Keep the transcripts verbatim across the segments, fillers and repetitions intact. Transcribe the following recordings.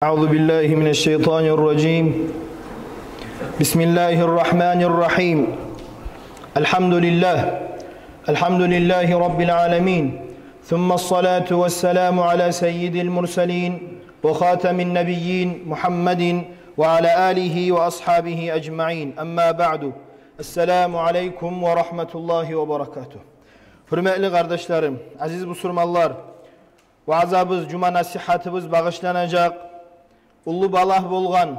أعوذ بالله من الشيطان الرجيم. بسم الله الرحمن الرحيم. الحمد لله. الحمد لله رب العالمين. ثم الصلاة والسلام على سيد المرسلين وخاتم النبيين محمد وعلى آله وأصحابه أجمعين. أما بعد. السلام عليكم ورحمة الله وبركاته. Гьюрметли къардашларым, азиз бусурманлар, ваазабыз, жума насигьатыбыз багъышланажакъ уллу балагь болгъан,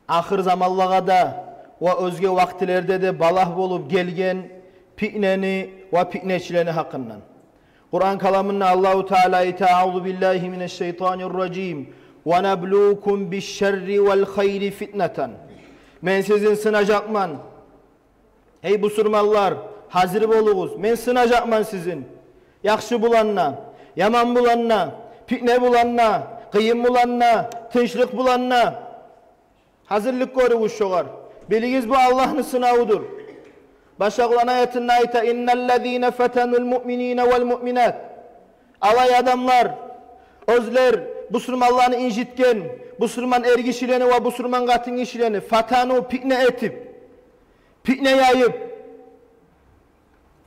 ахыр заманлагъа да ва оьзге вакътилерде де балагь болуп гелген питнени ва питнечилени гьакъындан. Къуран каламында Аллагьу Таала айта: أعوذ بالله من الشيطان الرجيم. ونبلوكم بالشر والخير فتنة. Мен сизин сынажакъман. Гьей бусурманлар, гьазир болугъуз, мен сынажакъман сизин. Яхшы булан да, яман булан да, питне булан да, къыйын булан да, тынчлыкъ булан да. Гьазирлик гёрюгюз шогъар. Билигиз, бу Аллагьны сынавудур. Башгъа Къуран аятында айта: إن الذين فتنوا المؤمنين والمؤمنات. Алай адамлар, оьзлер бусурманланы инжитген, бусурман эргишилени ва бусурман къатынгишилени, фатану, питне этип, питне яйып.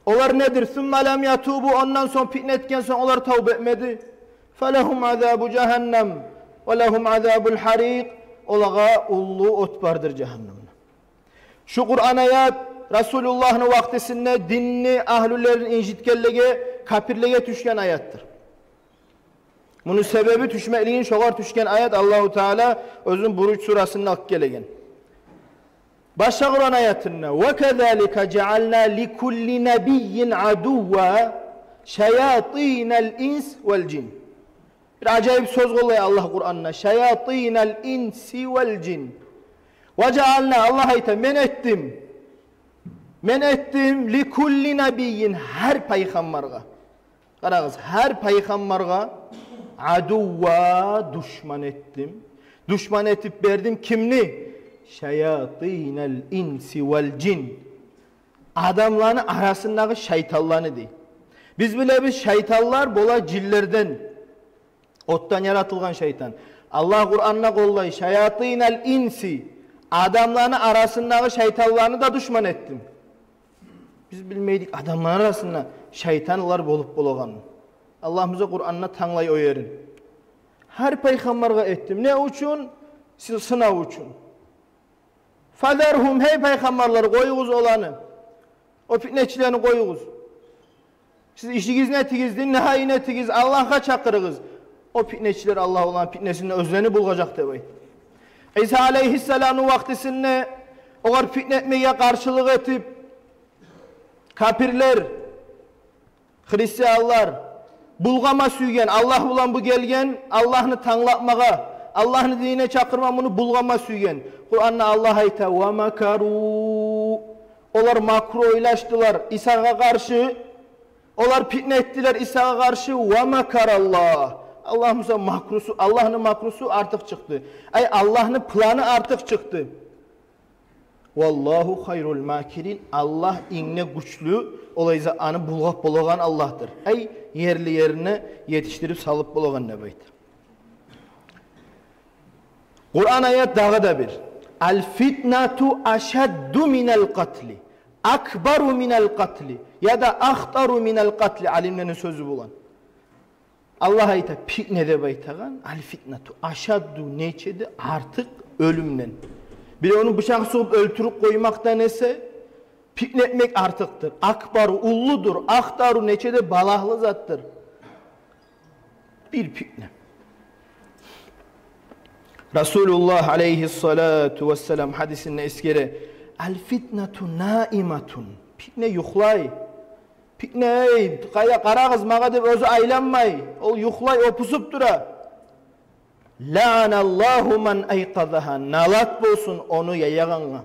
Олар недир? ثم لم يتوبوا, ондан сонг, питне этген сонг олар тавба этмеди. فلهم عذاب جهنم ولهم عذاب الحريق. Олагъа уллу от бардыр жагьаннемде. Шу Къуран аят Расулуллагьны вакътисинде динни агьлюлерин инжитгенлеге, капирлеге тюшген аятдыр. Муну себеби тюшмеклигин шогъар тюшген аят Аллагьу Таала оьзюню Буруж сурасында алып гелеген. Башгъа Къуран аятында: وكذلك جعلنا لكل نبي عدوا شياطين الإنس والجن. Бир ажайып сёз къоллай Аллагь Къуранда: شياطين الإنس والجن. وجعلنا, Аллагь айта, мен этдим. Мен этдим لكل نبي, гьар пайхаммаргъа. Къарагъыз, гьар пайхаммаргъа عدوا, душман этдим. Душман этип бердим кимни? شياطين الإنس والجن. Адамланы арасындагъы шайтанланы, дей. Биз билебиз, шайтанлар бола жинлерден, отдан яратылгъан шайтан. Аллагь Къуранда къоллай: شياطين الإنس, адамланы арасындагъы шайтанланы да душман этдим. Биз билмейдик адамланы арасында шайтанлар болуп болагъанын. Аллагьымыз Къуранда танглай о ерин. Гьар пайхаммаргъа этдим. Не учун? Сы-, сынав учун. فذرهم, гьей пайхаммарлар, къоюгъуз оланы. О питнечилени къоюгъуз. Сиз ишигизни этигиз, динни гьайын этигиз, Аллагьгъа чакъырыгъыз. О питнечилер Аллагь оланы питнесинде оьзлени булгъажакъ деп айта. Иса алейгьиссаламны вакътисинде огъар питне этмеге къаршылыкъ этип, капирлер, христианлар булгъама сюйген, Аллагь булан бу гелген, Аллагьны танглатмагъа, Аллагьны динине чакъырма, муну булгъама сюйген. Къуранда Аллагь айта: ومكروا. Олар макру ойлашдылар Исагъа къаршы. Олар питне этдилер Исагъа къаршы. ومكر الله. Аллагь буса макрусу, Аллагьны макрусу артыкъ чыкъды. Ай, Аллагьны планы артыкъ чыкъды. والله خير الماكرين. Аллагь инг де гючлю, олай затны булгъап болагъан Аллагьдыр. Ай, ерли ерине етишдирип салып болагъан деп айта. Къуран аят дагъы да бир: الفتنة أشد من القتل، أكبر من القتل, яда أخطر من القتل, алимлени сёзю булан. Аллагь айта, питне деп айтагъан, الفتنة أشد, нече де артыкъ оьлюмден. Биревню бычакъ сугъуп оьлтюрюп къоймакъдан эсе, питне этмек артыкъдыр. أكبر, уллудур, أخطر, нече де балагьлы затдыр. Бир питне. Расулуллагь алейгьиссалату вассалам гьадисинде эсгере: الفتنة نائمة. Питне юхлай. Питне, эй, къая, къарагъыз магъа деп оьзю айланмай. Ол юхлай, опусуп тура. لعن الله من أيقظها. Налат болсун ону яягъангъа.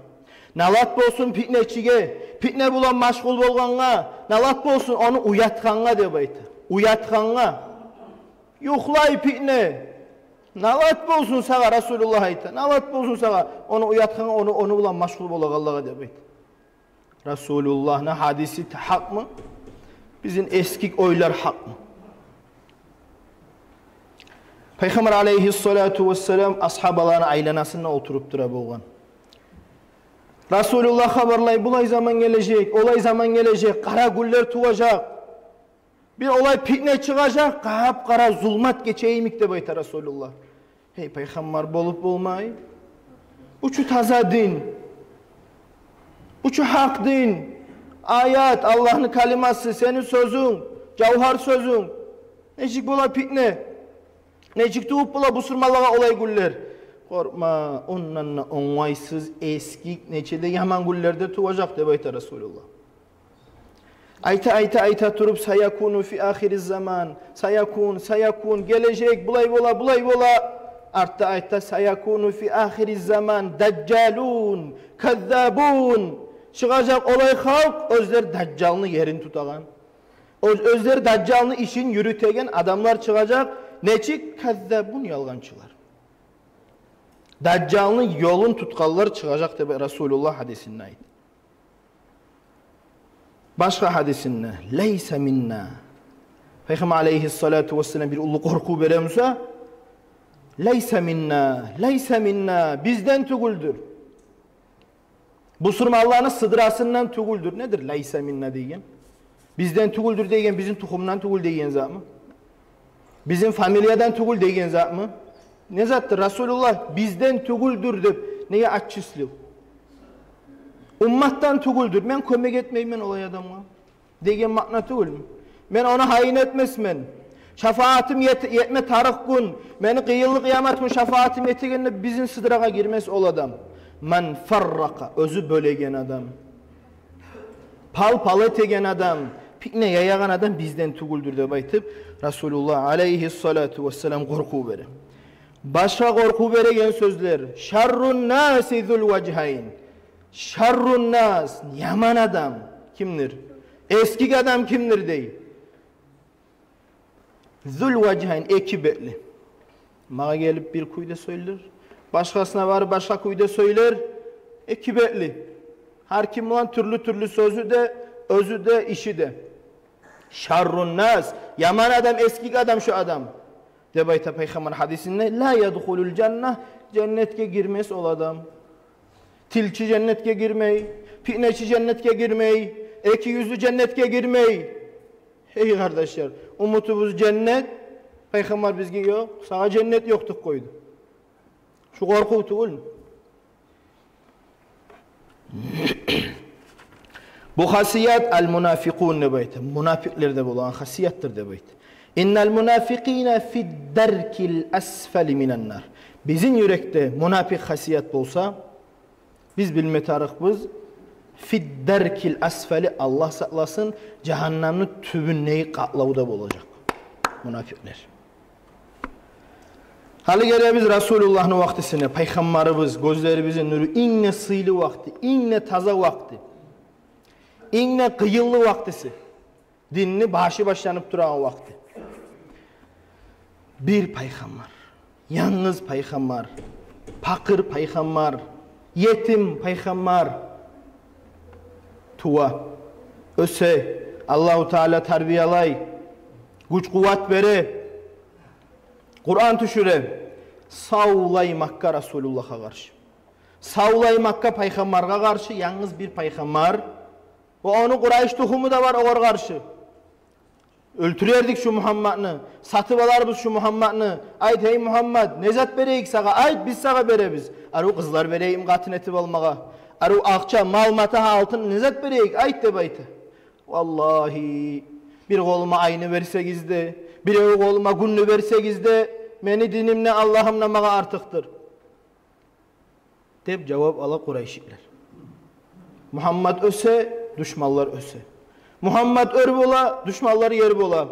Налат болсун питнечиге, питне булан машгъул болгъангъа, налат болсун ону уятгъангъа деп айта. Уятгъангъа. Юхлай питне. Налат болсун сагъа, Расулуллагь айта. Налат болсун сагъа, ону уятгъангъа, ону, ону булан машгъул болагъанлагъа деп айта. Расулуллагьны гьадиси гьакъмы? Бизин эсгик ойлар гьакъмы? Пайхаммар алейгьиссалату вассалам асгьабаланы айланасында олтуруп тура болгъан. Расулуллагь хабарлай: «Булай заман гележек, олай заман гележек, къара гюнлер туважакъ. Бир олай питне чыгъажакъ, къап-къара зулмат гече йимик», — деп айта Расулуллагь. Гьей, Пайхаммар, болуп болмай. Бу чу таза дин. Бу чу гьакъ дин. Аят, Аллагьны калимасы, сени сёзюнг, жавгьар сёзюнг. Нечик бола питне? Нечик тувуп бола бусурманлагъа олай гюнлер? Къоркъма, ондан да онгайсыз, эсгик, нече де яман гюнлер де туважакъ, деп айта Расулуллагь. Айта, айта, айта туруп: «Саякуну фи ахириз заман». Саякун, саякун, гележек, булай бола, булай бола. Артда айта: «Саякуну фи ахириз заман дажжалун, каззабун». Чыгъажакъ олай халкъ, оьзлер дажжалны ерин тутагъан, оьз-, оьзлер дажжалны ишин юрютеген адамлар чыгъажакъ. Нечик? Каззабун, ялгъанчылар. Дажжалны ёлун тутгъанлар чыгъажакъ, деп Расулуллагь гьадисинде айта. Башгъа гьадисинде: «Лайса минна». Пайхаммар алейгьиссалату вассалам бир уллу къоркъув бере буса: «Лайса минна, лайса минна, бизден тюгюлдюр». Бусурманланы сыдрасындан тюгюлдюр. Недир «лайса минна» деген? Бизден тюгюлдюр деген бизин тухумдан тюгюл деген затмы? Бизин фамилиядан тюгюл деген затмы? Не затдыр? Расулуллагь «бизден тюгюлдюр» деп неге отчислил? Умматдан тюгюлдюр. Мен кёмек этмеймен олай адамгъа деген маъна тюгюлмю? Мен ону гьайын этмесмен. Шафаатым ет-, етме тарыкъ гюн, мени къыйынлы къыямат гюн шафаатым етегенде бизин сыдрагъа гирмес ол адам. Ман фарракъа, оьзю бёлеген адам, пал-пал этеген адам, питне яягъан адам бизден тюгюлдюр деп айтып, Расулуллагь алейгьиссалату вассалам къоркъув бере. Башгъа къоркъув береген сёзлер: «Шаррун наси зул важгьайн». Шаррун нас, яман адам кимдир? Эсгик адам кимдир дей. Зул важгьайн, эки бетли. Магъа гелип бир кюйде сёйлер, башгъасына барып башгъа кюйде сёйлер. Эки бетли. Гьар ким булан тюрлю-тюрлю сёзю де, оьзю де, иши де. Шаррун нас, яман адам, эсгик адам шу адам. Деп айта Пайхаммар гьадисинде: «Ла ядхулул жанна», женнетге гирмес ол адам. Тилчи женнетге гирмей, питнечи женнетге гирмей, эки юзлю женнетге гирмей. Гьей къардашлар, умутубуз женнет, Пайхаммар бизге: «Ёкъ, сагъа женнет ёкъ», — деп къойду. Шу къоркъув тюгюлмю? Бу хасият ал-мунафикъун деп айта. Мунапикълерде болагъан хасиятдыр деп айта. «Иннал мунафикъина фид даркил асфали минан нар». Бизин юрекде мунапикъ хасият болса, биз билме тарыкъбыз, фид даркил асфали, Аллагь сакъласын, жагьаннамны тюбюндеги къатлавда болажакъ мунапикълер. Гьали гелебиз Расулуллагьны вакътисине, Пайхаммарыбыз, гёзлерибизни нюрю, инг де сыйлы вакъти, инг де таза вакъти, инг де къыйынлы вакътиси, динни башы башланып турагъан вакъти. Бир пайхаммар, янгыз пайхаммар, пакъыр пайхаммар, етим пайхаммар тува, оьсе, Аллагьу Таала тарбиялай, гюч-къуват бере, Къуран тюшюре. Савлай Макка Расулуллагьгъа къаршы. Савлай Макка пайхаммаргъа къаршы, янгыз бир пайхаммар. Ва ону Къурайш тухуму да бар огъар къаршы. Оьлтюрердик шу Мугьаммадны, сатып аларбыз шу Мугьаммадны. Айт, гьей Мугьаммад, не зат берейик сагъа? Айт, биз сагъа беребиз. Арив къызлар берейикми къатын этип алмагъа? Арив акъча, мал-матагь, алтын, не зат берейик? Айт, деп айта. Валлагьи, бир къолума айны берсегиз де, бирев къолума гюнню берсегиз де, мени диним де, Аллагьым да магъа артыкъдыр, деп жавап ала къурайшилер. Мугьаммад оьсе, душманлар оьсе. Мугьаммад оьр бола, душманлар ер бола.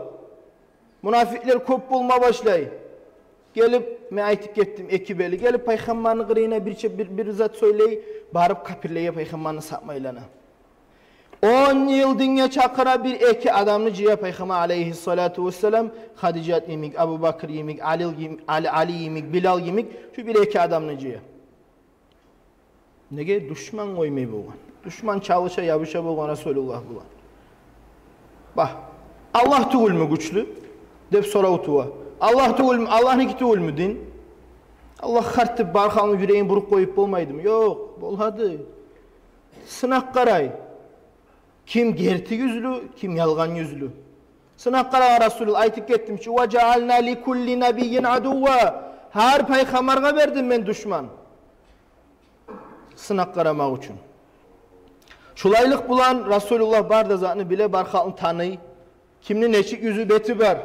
Мунафикълер кёп болма башлай. Гелип, мен айтып гетдим, эки бели. Гелип пайхаммарны къырыйына бирче бир, бир зат сёйлей, барып капирлеге пайхаммарны сатма айлана. Он йыл динге чакъыра бир эки адамны жыя пайхаммар алейгьиссалату вассалам, Хадижат йимик, Абубакр йимик, Али йим-, Али, Али йимик, Билал йимик, шу бир эки адамны жыя. Неге? Душман къоймай болгъан. Душман чалыша, ябуша болгъан Расулуллагь булан. Багь, Аллагь тюгюлмю гючлю? Деп сорав тува. Аллагь тюгюлмю, Аллагьныки тюгюлмю дин? Аллагь харт деп бар халкъны юрегин буруп къоюп болмайдымы? Ёкъ, болады. Сынап къарай. Ким герти юзлю, ким ялгъан юзлю. Сынап къарагъан Расулуллагь, айтып гетдим чи: «Ва жаъална ли кулли набиййин адувва». Гьар пайхаммаргъа бердим мен душман. Сынап къарамакъ учун. Шулайлыкъ булан Расулуллагь бар да затны биле, бар халкъны таный. Кимни нечик юзю, бети бар.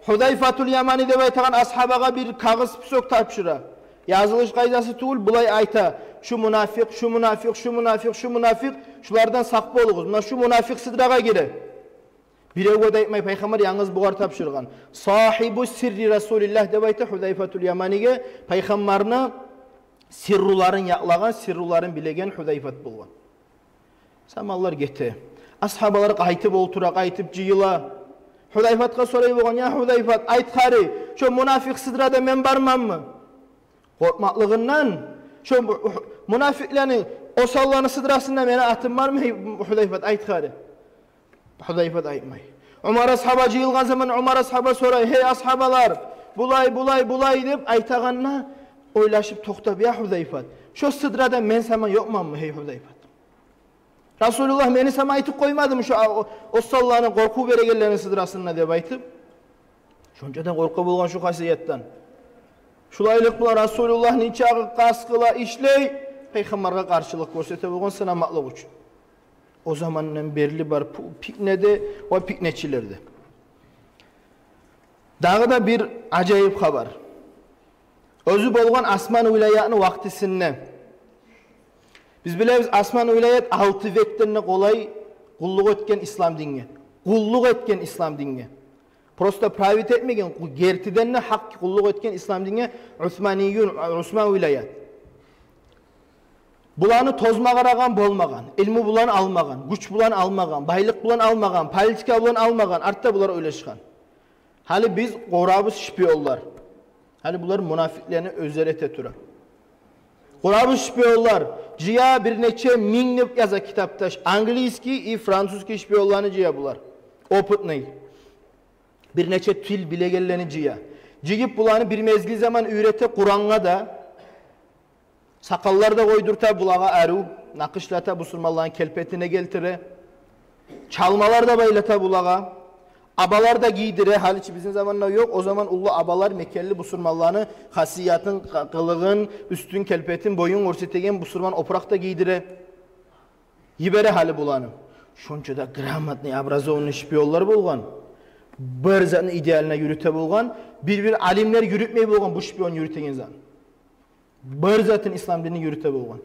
Гьузайфатул Ямани деп айтагъан асгьабагъа бир кагъыз, список тапшура. Язылыш къайдасы тюгюл, булай айта: «Шу мунафикъ, шу мунафикъ, шу мунафикъ, шу мунафикъ, шулардан сакъ болугъуз. Муна шу мунафикъ сыдрагъа гире». Биревге де айтмай, пайхаммар янгыз бугъар тапшургъан. «Сагьибу сирри Расулиллагь» деп айта Гьузайфатул Яманиге, пайхаммарны сирруларын якълагъан, сирруларын билеген Гьузайфат болгъан. Заманлар гете. Асгьабалар къайтып олтура, къайтып жыйыла. Гьузайфатгъа сорай болгъан: «Я Гьузайфат, айт хари, шо мунафикъ сыдрада мен барманмы?» Къоркъмакълыгъындан: «Шо му-, мунафикълени, осалланы сыдрасында мени атым бармы, гьей Гьузайфат, айт хари». Гьузайфат айтмай. Умар асгьаба жыйылгъан заман Умар асгьаба сорай: «Гьей асгьабалар, булай, булай, булай», — деп айтагъанда, ойлашып токътап: «Я Гьузайфат, шо сыдрада мен сама ёкъманмы, гьей Гьузайфат? Расулуллагь мени сама айтып къоймадымы шо, а, о-, осалланы, къоркъув берегенлени сыдрасында?» — деп айтып. Шонча да къоркъа болгъан шу хасиятдан. Шулайлыкъ булан Расулуллагьны чагъы къаст къыла, ишлей, пайхаммаргъа къаршылыкъ гёрсете болгъан сынамакълыкъ учун. О замандан берли бар пу-, питнеде ва питнечилерде. Дагъы да бир ажайып хабар. Оьзю болгъан Осман вилаятны вакътисинде. Биз билебиз, Осман вилаят алты векден де къолай къуллукъ этген ислам динге. Къуллукъ этген ислам динге. Просто править этмеген, къу-, гертиден де гьакъ къуллукъ этген ислам динге Османиюн, Осман вилаят. Буланы тозма къарагъан болмагъан, илму булан алмагъан, гюч булан алмагъан, байлыкъ булан алмагъан, политика булан алмагъан, артда булар ойлашгъан. Гьали биз къурабыз шпионлар. Гьали булар мунафикълени оьзлери эте тура. Къурабыз шпионлар, жыя бир нече минг деп яза китапда, английский и французский шпионланы жыя булар. Опытный. Бир нече тил билегенлени жыя. Жыйып буланы бир мезгил заман уьйрете Къурангъа да, сакъаллар да къойдурта булагъа арив, накъышлата, бусурманланы келпетине гелтире. Чалмалар да байлата булагъа. Абалар да гийдире, гьали чи бизин заманда ёкъ, о заман уллу абалар мекенли бусурманланы хасиятын, къы-, къылыгъын, уьстюн келпетин, боюн гёрсетеген бусурман опуракъ да гийдире. Йибере гьали буланы. Шонча да грамотный, образованный шпионлар болгъан. Бир затны идеально юрюте болгъан. Бир-бир алимлер юрютмей болгъан бу шпион юрютеген затны. Бир затын ислам динни юрюте болгъан.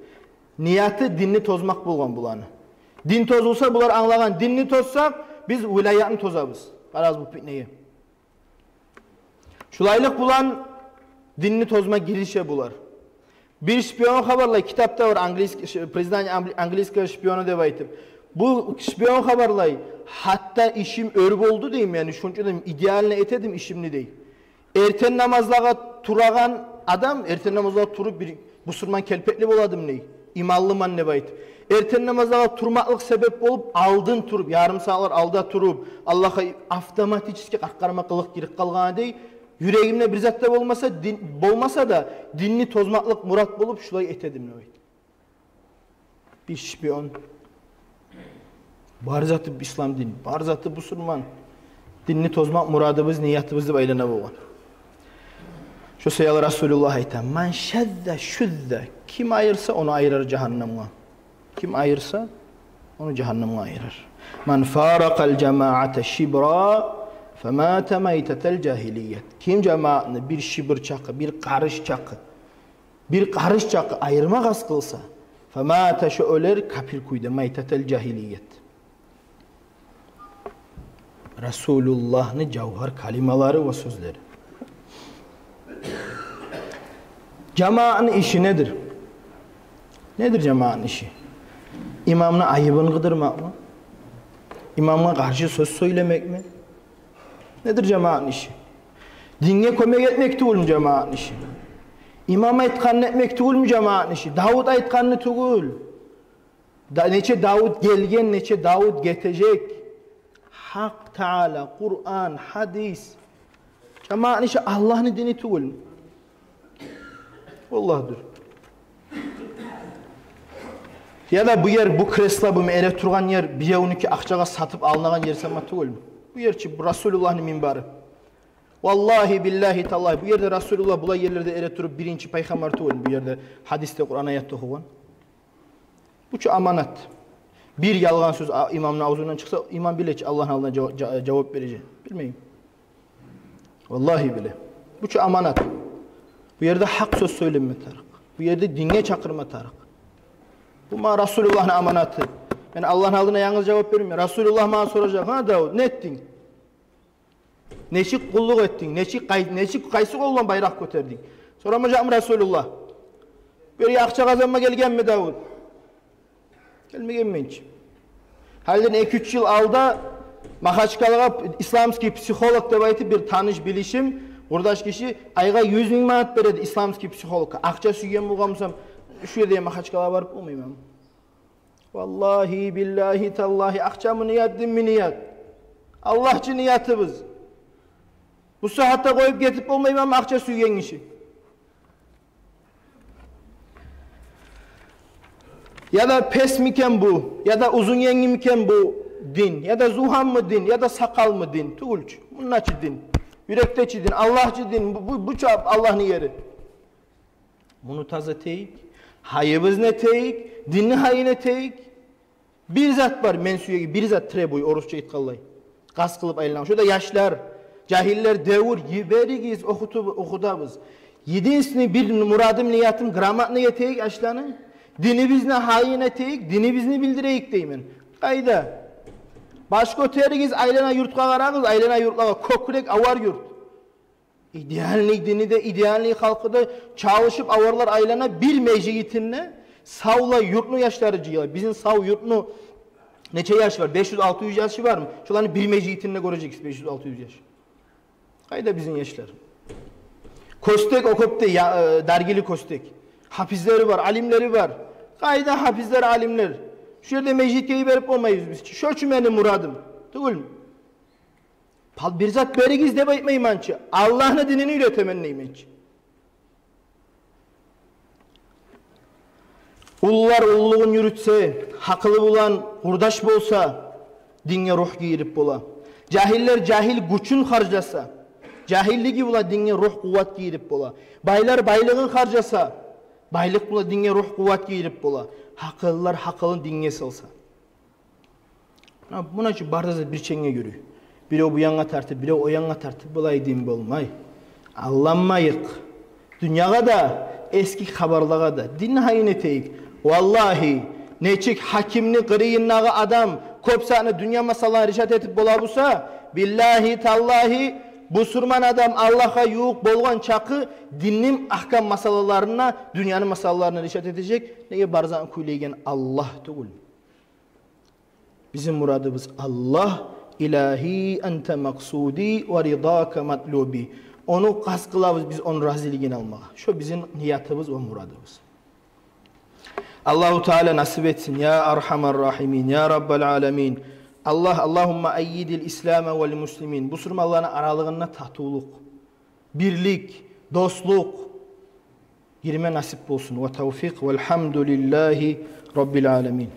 Нияты динни тозмакъ болгъан буланы. Дин тозулса, булар англагъан, динни тозсакъ, биз вилаятны тозабыз. Къарагъыз бу питнеге. Шулайлыкъ булан динни тозма гирише булар. Бир шпион хабарлай, китапда бар, английский, ш-, «Признание англи-, английского шпиона» деп айтып. Бу шпион хабарлай: «Гьатта ишим оьр болду, — дей, — яни шонча да идеально этедим ишимни», — дей. «Эртен намазлагъа турагъан адам, эртен намазлагъа туруп, бир бусурман келпетли боладым, — дей, — иманлыман деп айтып. Эртен намазлагъа турмакълыкъ себеп болуп, алдын туруп, ярым сагьатлар алда туруп, Аллагьгъа автоматически къаркъарма къылыкъ гирип къалгъан, — дей. — Юрегимде бир зат да болмаса, дин, болмаса да, динни тозмакълыкъ мурат болуп, шулай этедим», — деп айтып. Бир шпион. Бар заты ислам дин, бар заты бусурман. Динни тозмакъ мурадыбыз, ниятыбыз деп айлана болгъан. Шо саялы Расулуллагь айта: «Ман шазза шузза». Ким айырса, ону айырар жагьаннамгъа. Ким айырса, ону жагьаннамгъа айырар. «Ман фаракъал жамаата шибра, фамата майтатал жагьилият». Ким жамаатны бир шибр чакъы, бир къарыш чакъы, бир къарыш чакъы айырма къаст къылса, «фамата», шо оьлер капир кюйде, «майтатал жагьилият». Расулуллагьны жавгьар калималары ва сёзлери. Жамаатны иши недир? Недир жамаатны иши? Имамны айыбын къыдырмакъмы? Имамгъа къаршы сёз сёйлемекми? Недир жамаатны иши? Динге кёмек этмек тюгюлмю жамаатны иши? Имам айтгъанны этмек тюгюлмю жамаатны иши? Давут айтгъанны тюгюл. Да, нече Давут гелген, нече Давут гетежек. Гьакъ Таала, Къуран, гьадис. Амма ниша Аллагьны дини тюгюл. Валлагь дюр. Яда бу ер, бу кресло, бу мен эретургъан ер биревнюки, акъчагъа сатып алынагъан ер сама тюгюл. Бу ер чи, бу Расулуллагьны минбары. Валлагьи, биллагьи, таллагьи, бу ерде Расулуллагь булай ерлерде эретуруп биринчи пайхаммар тюгюл. Бу ерде гьадисде, Къуран аятда охугъан. Бу чу аманат. Бир ялгъан сёз а-, имамны авзундан чыкъса, имам биле чи Аллагьны алдына жава-, жа-, жавап бережек. Билмеймен. Валлагьи биле. Бу чу аманат. Бу ерде гьакъ сёз сёйленме тарыкъ. Бу ерде динге чакъырма тарыкъ. Бу магъа Расулуллагьны аманаты. Мен Аллагьны алдына янгыз жавап бермеймен. Расулуллагь магъа соражакъ: «Гьа, Давут, не этдинг? Нечик къуллукъ этдинг? Нечик къай-, нечик, къайсы къол булан байракъ гётердинг?» Сорамажакъмы Расулуллагь? «Бу ерге акъча къазанма гелгенми, Давут?» Гелмегенмен чи. Гьалиден эки-уьч йыл алда Магьачкъалагъа исламский психолог деп айтып бир таныш-билишим, къурдаш гиши, айгъа юз минг манат береди исламский психологгъа. Акъча сюйген болгъан бусам, шу ерде Магьачкъалагъа барып болмайманмы? Валлагьи, биллагьи, таллагьи, акъчамы ният, динми ният? Аллагь чы ниятыбыз. Бу сагьатда къоюп гетип болмайманмы акъча сюйген гиши? Яда песмикен бу, яда узун енгимикен бу дин, яда зугьанмы дин, яда сакъалмы дин? Тюгюл чю. Мунда чы дин. Юрекде чи дин, Аллагь чы дин, бу, бу, бу чу Аллагьны ери. Муну таза этейик, гьайыбызны этейик, динни гьайын этейик. Бир зат бар, мен сюеген бир зат, требую, орусча айтгъанлай. Къаст къылып айланагъан. Шо да яшлар, жагьиллер, девюр, йиберигиз, охутуп, охутабыз. Единственный бир мурадым, ниятым, грамотный этейик яшланы. Динибизни гьайын этейик, динибизни билдирейик деймен. Къайда? Баш гётеригиз, айлана юртгъа къарагъыз, айлана юртлагъа, кёкюрек авар юрт. Идеальный дини де, идеальный халкъы да чалышып аварлар айлана бир межитинде, савлай юртну яшлары жыйыла. Бизин сав юртну нече яш бар? Беш юз-алты юз яшы бармы? Шоланы бир межитинде гёрежексиз, беш юз-алты юз яш. Къайда бизин яшлар? Кёстек о кёпде, я, э, даргили кёстек. Гьапизлери бар, алимлери бар. Къайда гьапизлер, алимлер? Шу ерде межитге йиберип болмайбыз биз чи. Шо чу мени мурадым. Тюгюлмю? Пал-, бир зат беригиз деп айтмайман чы. Аллагьны динин уьйретемен деймен чи. Уллулар уллулугъун юрютсе, гьакъылы булан къурдаш болса, динге ругь гийирип бола. Жагьиллер жагьил гючюн харжласа, жагьиллиги булан динге ругь, къуват гийирима бола. Байлар байлыгъын харжласа, байлыкъ булан динге ругь, къуват гийирима бола. Гьакъыллылар гьакъылын динге салса. Муна, муна чы бары да бирче юрюй. Бирев бу янгъа тартып, бирев о янгъа тартып, булай дин болмай. Алданмайыкъ. Дюньягъа да, эсги хабарлагъа да динни гьайын этейик. Валлагьи, нечик гьакимни къырыйындагъы адам кёп саны дюнья масъалаланы решать этип бола буса, биллагьи, таллагьи, бусурман адам Аллагьгъа ювукъ болгъан чакъы динни агькам масъалаларына, дюньяны масъалаларына решать этежек. Неге? Бары затны кюйлейген Аллагь тюгюлмю? Бизин мурадыбыз Аллагь. Илагьи, анта макъсуди ва ридака матлуби. Ону къаст къылабыз биз, ону разилигин алмагъа. Шо бизин ниятыбыз ва мурадыбыз. Аллагьу Таала насип этсин, я архамар рахимин, я раббал аламин. Аллагь, Аллагьумма аййидил ислама вал муслимин. Бусурманланы аралыгъында татывлукъ, бирлик, дослукъ гирме насип болсун. Ва тавфикъ, валгьамдулиллагьи раббил аламин.